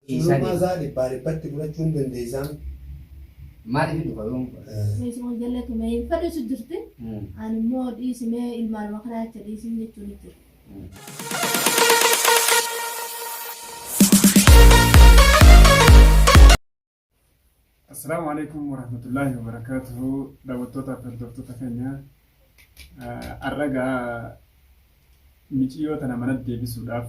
Dhiisaa Sulummaa deema. isaa dhibbaa dhibbatti fudhachuu hin dandeessaan. Maaliif dhufa yoom? Meesuma jallee tumee hin fedhisu jirti. Ani immoo dhiisimee ilmaanuma kanaa jecha dhiisin jechuun jira. Assalaamu alaikum warahmatullaahi wabarakaatuhu daawwattootaa fi hordoftoota keenya har'a gaa miciyyoo tana manatti deebisuudhaaf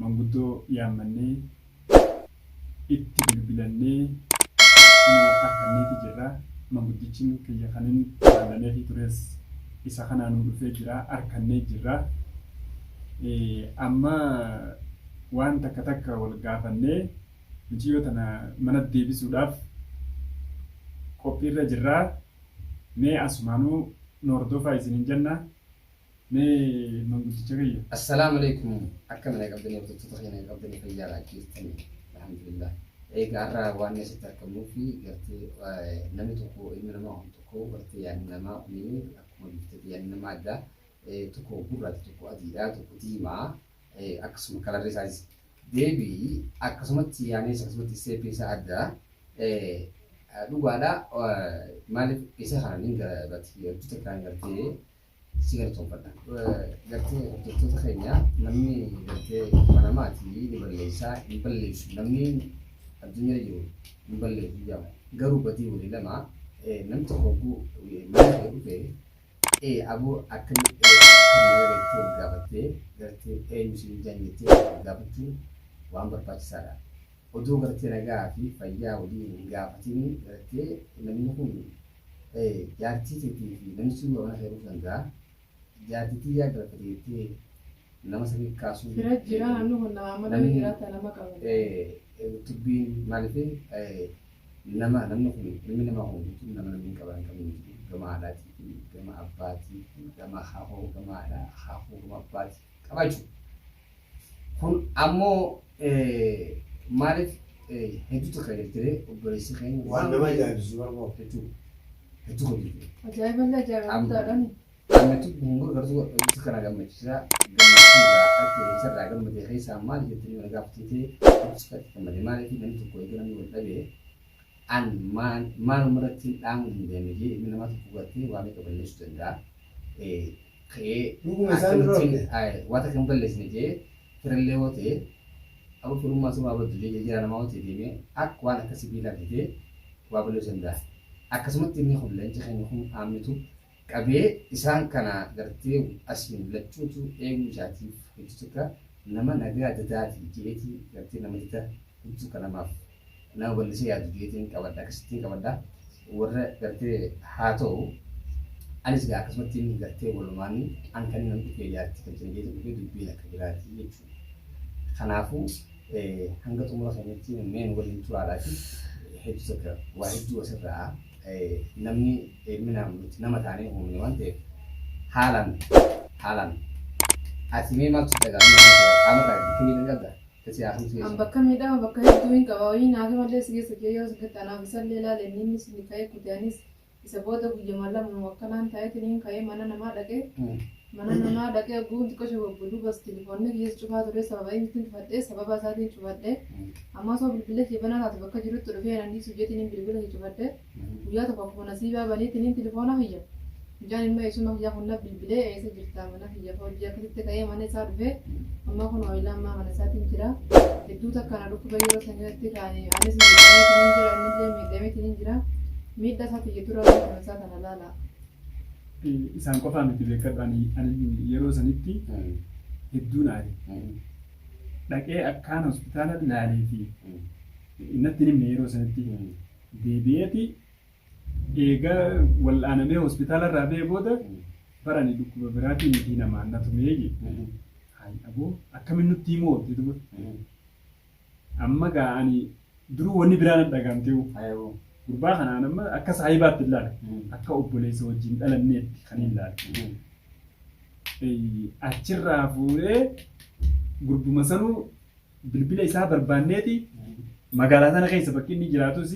manguddoo yaammannee itti bilbilannee kunoo arkanneeti jirra manguddichi kiyya kan inni baallameefii tures isa kanaa nuu dhufee jira arkannee jirra amma waan takka takka wal gaafannee Miciyyoo tana manatti deebisuudhaaf qophiirra jirra. Mee asumaanuu nu hordofaa isiniin jenna. Mee manguddicha kiyya. Assalaamu Aleykum akkami naga qabdanii hordoftoota keenya naga qabdanii fayyaadha jirtanii alhamdulillah egaa har'a waan asitti argamnuu fi gartee namni tokko ilmi namaa kun tokko gartee yaadni namaa kuni akkuma biftatti yaadni namaa adda tokko gurraacha tokko adiidha tokko diimaa akkasuma kalarri isaatis Deebi akkasumatti yaanis akkasumatti step isaa adda. Dhugaadha maaliif isa kana nin bati hedduu takkaan gartee si galatoomfadha. Gartee hordoftoota keenya namni gartee ilma namaati ni balleessaa hin balleessu namni addunyaa jiru hin balleessu jedhama. Garuu badii walii lama namni tokko hogguu mana kee dhufe Ee aboo akkami ee akkam naga jettee wal gaafattee gartee eenyu siin jaan jettee wal gaafachuun waan barbaachisaadha. Odoo gartee nagaa fi fayyaa walii hin gaafatin gartee namni kun jaartii teetii fi namni sun mana kee dhufuu danda'a. Jaartii tiyyaa galfate jettee nama sanii kaasuun Fira jira namni kun nama amala namni jiraata nama qaba. dubbiin maaliif Nama namni kun ilmi namaa kun guutuun nama namni hin qaban hin qabne hin jiru. Gama haadhaatii fi gama abbaatii fi gama akaakuu gama haadhaa akaakuu gama abbaatii qaba jechuudha. Kun ammoo maaliif hedduu takka jirtire obboleessi keenya Waan nama ajaa'ibsiisu barbaadu. hedduu hedduu kan jirtu. Ajaa'iballee ajaa'iba guddaadhaan. Ammatu gungura gartuu hedduu kana gammachiisa gammachuu irraa argee isarraa gammadee keessaa maal jettanii mana gaafatee hedduu sitti gammade maaliif namni tokko eega namni wal dhabee an maan maaluma irratti dhaamuu danda'ame jee ilmi namaa tokko gartee waa meeqa balleessuu danda'a. Ka'ee Dhuguma isaan dura akkamittiin waa takka hin balleessine jee firallee yoo ta'e abu firummaa sumaa baddu jee jira namaa yoo ta'e deemee akka waan akka sibiilaa bitee waa balleessuu danda'a. Akkasumatti inni kun leenci keenya kun aamnitu qabee isaan kana gartee asiin lachuutu eeguu isaatiif hedduu takka nama nagaa dadaati je'eeti gartee nama dada hedduu takka namaaf nama bal'isee yaadu je'eetiin qabadha akkasittiin qabadha warra gartee haa ta'u anis gaa akkasumattiin gartee walumaan an kan nan dhufee jaartii kan jira jeetiin dhufee dubbiin akka biraati jechuudha. Kanaafuu hanga xumura keenyatti meen waliin turaadhaati hedduu takka waa hedduu asirraa namni ilmi nama nuti nama taanee uumamne waan ta'eef haalaan haalaan ati mee maaltu sitti dhaga'ama qaamarraa bakka miidhan qabda kasi haa kamtu An keessa bakka miidhama bakka hedduu hin qaba. Wayii naaf malee si keessa jee yoo si anaaf isallee ilaale inni innis ni ka'ee kute anis isa booda guyyama lama akkanaan ta'eetiin ka'ee mana namaa dhaqee mana namaa dhaqee ogguun xiqqoo ishee bubbuluu bas tilifoonni kiyyees cufaa ture sababa inni ittiin cufadhee sababa isaatiin cufadhee amma osoo bilbila kee banaa taate bakka jirutti dhufee nan dhiisu jeetiin bilbila kee cufadhee guyyaa tokko akkuma nasiibaa baneetiin tilifoona kiyya mucaan ilma eessuma kiyyaa kun na bilbilee eessa jirtaa mana kiyya hojii akkasitti ka'ee mana isaa dhufee amma kun ho'ilaa ammaa mana isaatiin jira hedduu takka na dhukkuba yeroo sanatti kaanii anis miidhameetiin jira innillee miidhameetiin jira miidhaa isaa kiyya dura kana isaa kana laala. Isaan qofaa miti beekadhu ani ani yeroo sanitti hedduun aare. Dhaqee akkaan hospitaala laalee fi natti hin himne yeroo sanitti deebi'eeti eega wal'aanamee hospitaala irraa ba'ee booda barani dhukkuba biraatii miti namaan na tumee jedhe. Hayi aboo akkamiin nutti himuu oolti duba. Amma gaa ani duruu wanni biraa nan dhagaamteewu. Ayoo. Gurbaa kanaan amma akka saahibaatti hin laalu. Akka obboleessa wajjin dhalanneetti kan hin laalu. Achirraa fuudhee gurbuma sanuu bilbila isaa barbaanneeti magaalaa sana keessa bakki inni jiraatus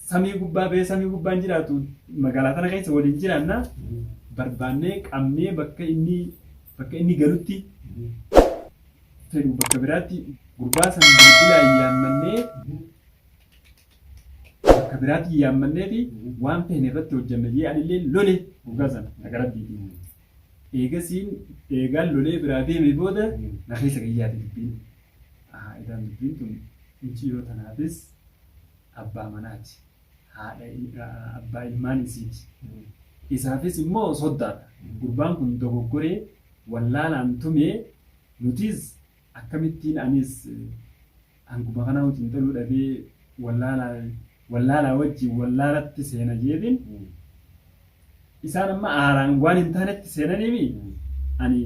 samii gubbaa ba'ee samii gubbaan jiraatu magaalaa tana keessa waliin jiraanna barbaannee qabnee bakka inni bakka inni galutti fedhu bakka biraatti Gurbaa san bilbilaan yaammannee bakka biraatti yaammannee fi waan feene irratti hojjanna jee anillee lole gurbaa sana naqa rabbiiti. Eegasiin eegaan lolee biraa deeme booda na keessa gayyaate dubbiin. Idaan dubbiin tun mucayyoo tanaafis abbaa manaati. Haadha abbaa ilmaan isiiti. Isaafis immoo soddaadha. Gurbaan kun dogoggoree wallaalaan tumee nutis akkamittiin anis hanguma kanaa wajjin toluu dhabee wallaalaa wajjin wallaalatti seena jeetiin isaan amma aaraan waan hin taanetti seenaniimi ani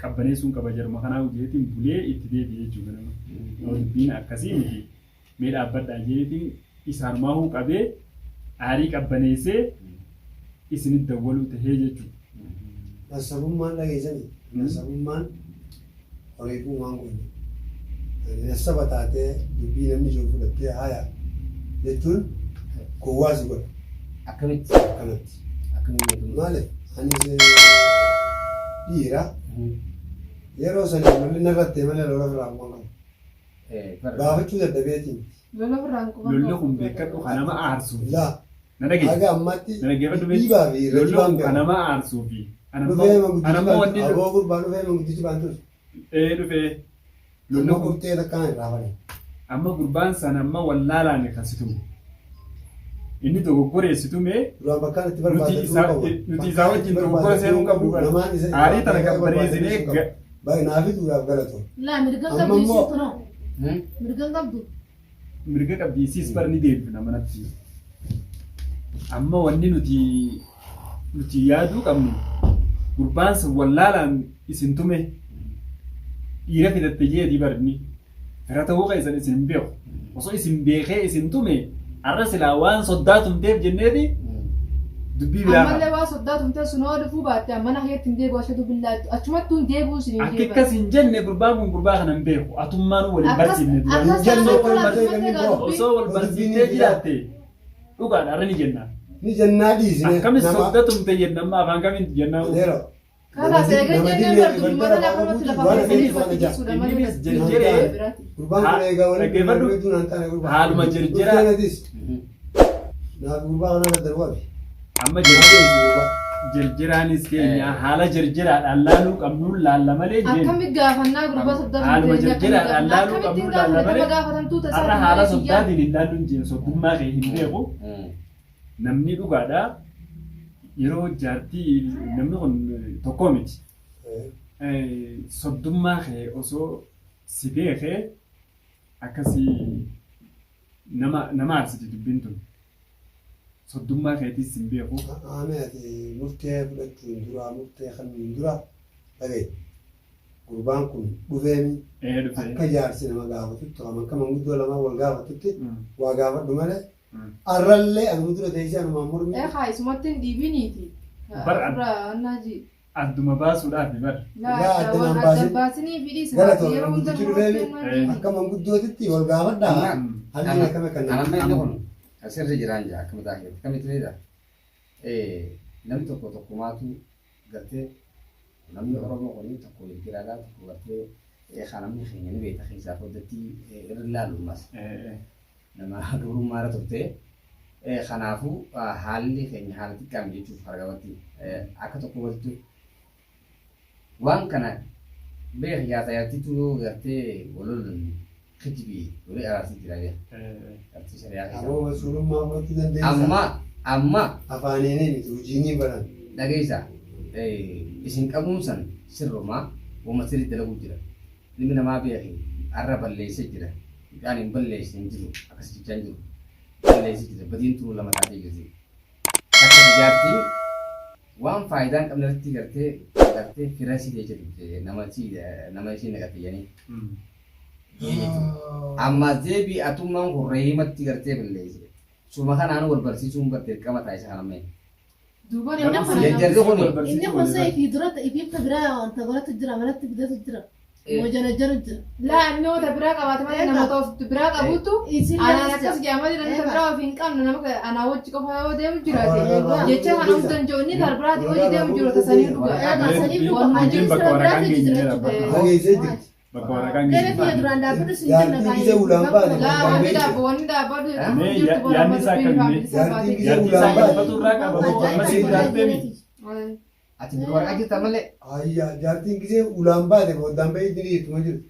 qabbaneessuun qaba jaruma kanaa jeetiin bulee itti deebi'ee jechuudha nama. Dubbiin akkasii miti mee dhaabbadhaa jeetiin isaanumaahuu qabee aarii qabbaneessee isinit dawwaluu tahee jechuudha. Nasabummaan dhageessanii nasabummaan horii uumaan godhe. Nasaba taatee dubbii namni jiru fudhattee haaya jechuun gowwaa si godha. Akkamitti? Akkanatti. Akkamitti? Maaliif anis dhiira yeroo sanii lolli narratti malee lola biraan waan qabu. Gaafachuu dadhabeetiin. Lola birraan quban Lolli kun beekadhu kan nama aarsuuf. Laa Na dhageessi. haga ammaatti Na dhaggeeffadhu beektu. dhiibaa fi Lolli rajibaan kun kan beeku. nama aarsuufi. Dhufee manguddichi Anammoo wanni baantu aboo gurbaa dhufee manguddichi baantus. ee dhufee. Lolli Amma kun qurxee takkaan irraa bane. amma gurbaan sana amma wallaalaan kan si tume. Inni dogoggoree si tume Duraan bakkaan itti nuti barbaadatu isaa qabu. nuti isaa wajjin dogoggora seenuu qabnu Namaan isa aarii tana qabbaneessinee Baay'inaafi duudhaaf galatu. Laa mirga Amma qabdu immoo- isiin kunoo. Mirga qabdu. mirga qabdi isiis bar ni deebifna manatti. Amma wanni nuti yaaduu qabnu gurbaan sun wallaalaan isin tume dhiira fidatte jeetii barni fira ta'uu keessan isin hin beeku. Osoo isin beekee isin tume har'a silaa waan soddaa tumteef jenneeti dubbii biraa Ammallee qaba. waa soddaa tumtee sunoo dhufuu baatte mana keetti hin deebi'u ashadu billaatti achumattuu hin deebi'u isin hin Akka akkas hin jenne gurbaan kun gurbaa kana hin beeku. Atummaan waliin Akkas barsiifne duraan. akkas Jennee taanaan wal kun barsiifne achumatti egaa boo. dubbii. Osoo wal barsiiftee jiraatte dhugaadha har'a ni jenna. Ni jennaa dhiisne. Akkamis sodda tumte jenna amma afaan kamiin jennaa. Yeroo. Kalaas eega jennee bartu mana lafamatti lafa Waan keessanii afaan irratti jisuudha malee Innis jarjaree biraati. Gurbaan kun eegaa waliin Dhaggeeffadhu. hedduu naan taane gurbaa. Haaluma jarjaraa- Dhuftee natis. Naaf gurbaa kana irra darbaa fi. Amma Gurbaa. jarjaraanis keenya haala jarjaraadhaan laaluu qabnuun laalla malee jenna. Akkamitti gaafannaa gurbaa soddaa Haaluma tumtee jarjaraadhaan laaluu akkamittiin qabnuun laalla gaafatan malee nama gaafatamtuu tasaa har'a haala soddaatiin hin laalluun jeen soddummaa kee hin beeku. Namni dhugaadhaa yeroo jaartii namni kun tokko miti. Soddummaa kee osoo si beekee akkasii nama aarsiti dubbiin tun. Soddummaa keetiis hin beeku. Aame ati murtee fudhachuun dura murtee kennuun dura dhagaye. Gurbaan kun dhufeemi Ee dhufee. akka jaarsi nama gaafatutti yookaan akka manguddoo lamaa wal gaafatutti waa gaafadhu malee arrallee anuma dura teessee anumaan mormi. Ee haa isumatti hin dhiibiniiti. Bar- Irraa annaa ji. Adduma baasuudhaaf bar. Laa Yaa adda waan naan adda baasin. baasinii fi dhiisi. Galatoon Yeroo hunda manguddichi murtee dhufeemi annaa jiini. akka manguddootitti wal gaafadhaa. Halli akkam akka Anamma inni kun asirra jiraan jira akka mataa keetti akkamitti beektaa? Namni tokko tokkumaatu gartee namni Oromoo kun tokko jiraadhaa tokko gartee kan namni keenya ni beekta keessaa foddatti irra ilaalu nama dubrummaa irra turte. Kanaafuu haalli keenya haala xiqqaam jechuuf argamatti akka tokko walitti waan kana beek yaata yaattitu yoo gartee walolan kijibii walii araarsii jira beek gartee shari'aa keessa. Aboo masuulummaa fudhachuu dandeessaa. Amma Afaaniin miti hojiinii baran. dhageessa isin qabuun san sirrumaa wama sirrii dalaguu jira. Ilmi namaa beeki arra balleessee jira. Midhaan hin balleessine hin jiru akkas jechaa hin jiru. Balleessee jira badiin turuu lama taatee jirti. Takka tajaajiltii waan faayidaa hin qabne irratti gartee fira sii jechuudha nama ishee naqatte jedhanii. Amma deebii atummaan kun reematti gartee balleesse. Suma kanaan wal barsiisuun bartee dirqama taasisa kana mee. Duuba namni kana Jarjarri kun Inni kun isa ifii dura ifiifta biraa wanta godhatu jira manatti fidatu jira. Mojana jaru jira. Laa inni wanta biraa qabaate malee nama of biraa qabutu Isin anaan akkas jedhama jira nama biraa of hin qabne nama anaa wajji qofa yoo deemu jiraate. Jecha kana hunda hin jiru inni biraati hojii deemu jiru tasanii dhuga. Egaa sanii dhuga. Walumaa Hajji Bakka sira waraqaan biraatu geenye jira jira jechuudha. Dhageessee jirti. Bakka waraqaan Gara geessu. kiyya duraan dhaabbatu sun Jaartiin jenna gisee ulaan baate. Laa wanni dhaabbu wanni dhaabbatu Mee jirtu yaadni isaa akkamii? Jaartiin gisee Jaartii ulaan isaa baate. gabbatu irraa qaba moo amma si biraatti mi? Ati bira waraqaa jirta malee. Ayya jaartiin gisee ulaan baate boodaan bahee jiri ittuma jirti.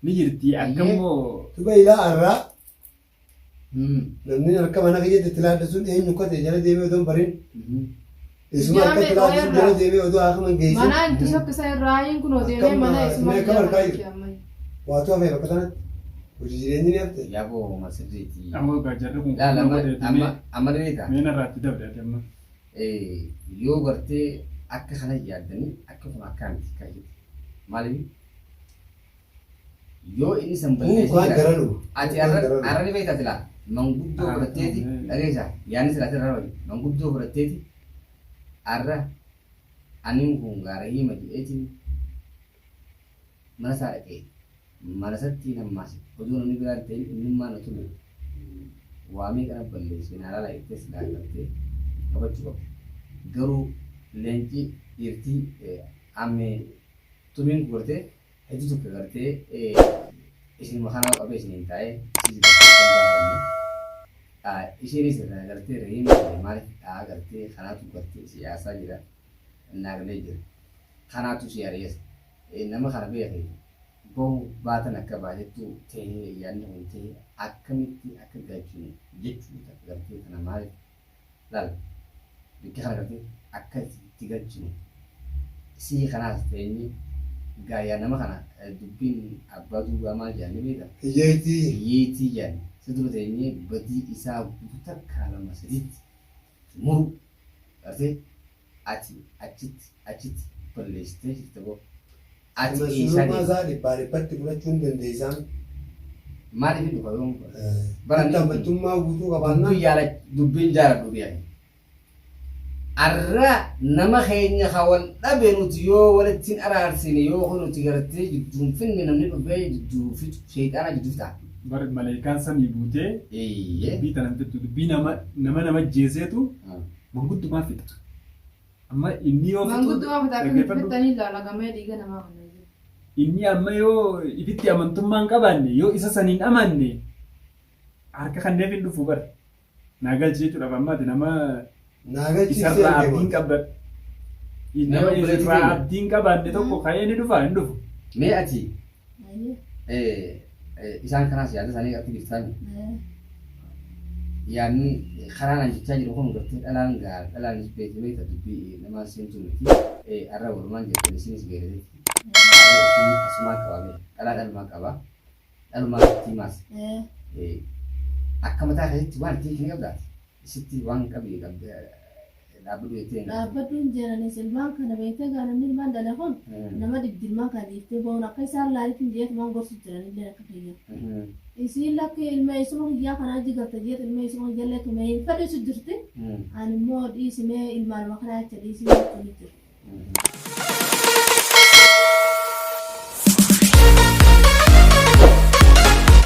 Ni jirti akkammoo Tuba ilaa arraa namni harka mana kiyyatti itti laadde sun eenyu akka ta'e jala deemee otoo hin barin. Isuma Yaa harka itti meeqa laadde sun jala deemee otoo haakama hin geessin. Manaan itti sokkisa irraa hin kun deemee mana isuma Akkam akkam harkaa jiru? Waatu hafee bakka sanatti. Hojii jireenyi ni hafte. Yaaboo masirriiti. Ammoo egaa jarri kun Laala kun amma godheeti amma mee amma ni beektaa? mee narraatti dabre ati amma. Yoo gartee akka kana yaaddanii akka kun akkaa miti kan jettu. Maaliif yoo inni san Kun balleessee kaan jira gara dhufu. ati Kun kaan arra gara dhufu. arra ni beektaa silaa manguddoo fudhatteeti dhageessa yaadni silaa sirra raawwate manguddoo fudhatteeti arra aniin kun gaara hima jedheetiin mana isaa dhaqee mana isatti nammaase oduu namni biraa hin ta'in innummaa na tume waa meeqa na balleesse naa laala jettee silaa gartee qabachuu qabdu. Garuu leenci dhiirtii ammee tumiin kun gartee hedduu tokko gartee isinuma kanaa qabee isiniin taa'ee isiis gartee kan baafanne isheenis irraa gartee reema ta'e maaliif dhaa gartee kanaatu gartee siyaasaa jira naagalee jira kanaatu si ari'es nama kana beeke bahu baatan akka baatettu ta'ee yaadni kun ta'e akkamitti akka galchinu jechuu takka gartee kana maaliif laal bikki kana gartee akka itti galchinu sii kanaas teenye gaayyaa nama kana dubbiin abbaa duubaa maal jedhan ni beekta Hiyyeettii. hiyyeettii jedhan si dura teenye badii isaa guutuu takkaa lama sadiitti muru gartee ati achitti achitti balleessitee jirta boo ati eessaa Masuulummaa deemta isaa dhibbaa dhibbatti fudhachuu hin dandeessaan. Maaliif dhufa yoom bara Itti amantummaa guutuu qabaannaan. dubbiin jaala dubbiin jaaladhu biyya arra nama keenya ka wal dhabe nuti yoo walitti hin araarsine yoo kun nuti gartee jidduun finne namni dhufee jidduu fixu sheexaana jidduu fixa. Bar maleekaan samii buutee Eeyyee. dubbii tana fixxu dubbii nama nama nama jeeseetu manguddumaa fixa. Amma inni yoo fixu Mangudduma fitaa kan dhaggeeffadhu. fixanii ilaala gamee dhiiga namaa kana jiru. Inni amma yoo ifitti amantummaa hin qabaanne yoo isa saniin amanne harka kanneef hin dhufu bar. Naa galchi jechuudhaaf amma ati nama Naa galchiisee isarraa argee abdiin booda. qabda. Nama Nama obboleettii isarraa keenya. abdiin qabaanne tokko ka'ee ni dhufa hin dhufu. Mee ati isaan kanaas yaada isaanii qabdi jirtaami. Yaadni karaa naan jechaa jiru kun gartee dhalaan gaar dhalaanis beekte beekta dubbii namaa seentuu miti. Arra walumaan jirtan isinis beekteetti. Arra isin asumaan qaba beekta. Dhalaa dhalumaa qaba. Dhalumaa sitti himaas. Akka mataa keessatti waan ittiin ni qabdaati. Sitti waan qabi qabde dhaabbadhu jettee hin Dhaabbadhu hin jedhanis ilmaan kana beektee gaa namni ilmaan dhala kun nama dhibdi ilmaan kana dhiiftee ba'uun akka isaan laalitti hin jeetumaan gorsu jiranillee akka kiyya. Isiin lakki ilma eessuma kiyyaa kanaa jigarta jeet ilma eessuma kiyyallee tumee hin fedhisu jirti. Ani immoo dhiisimee ilmaanuma kanaa jecha dhiisii jechuun jira.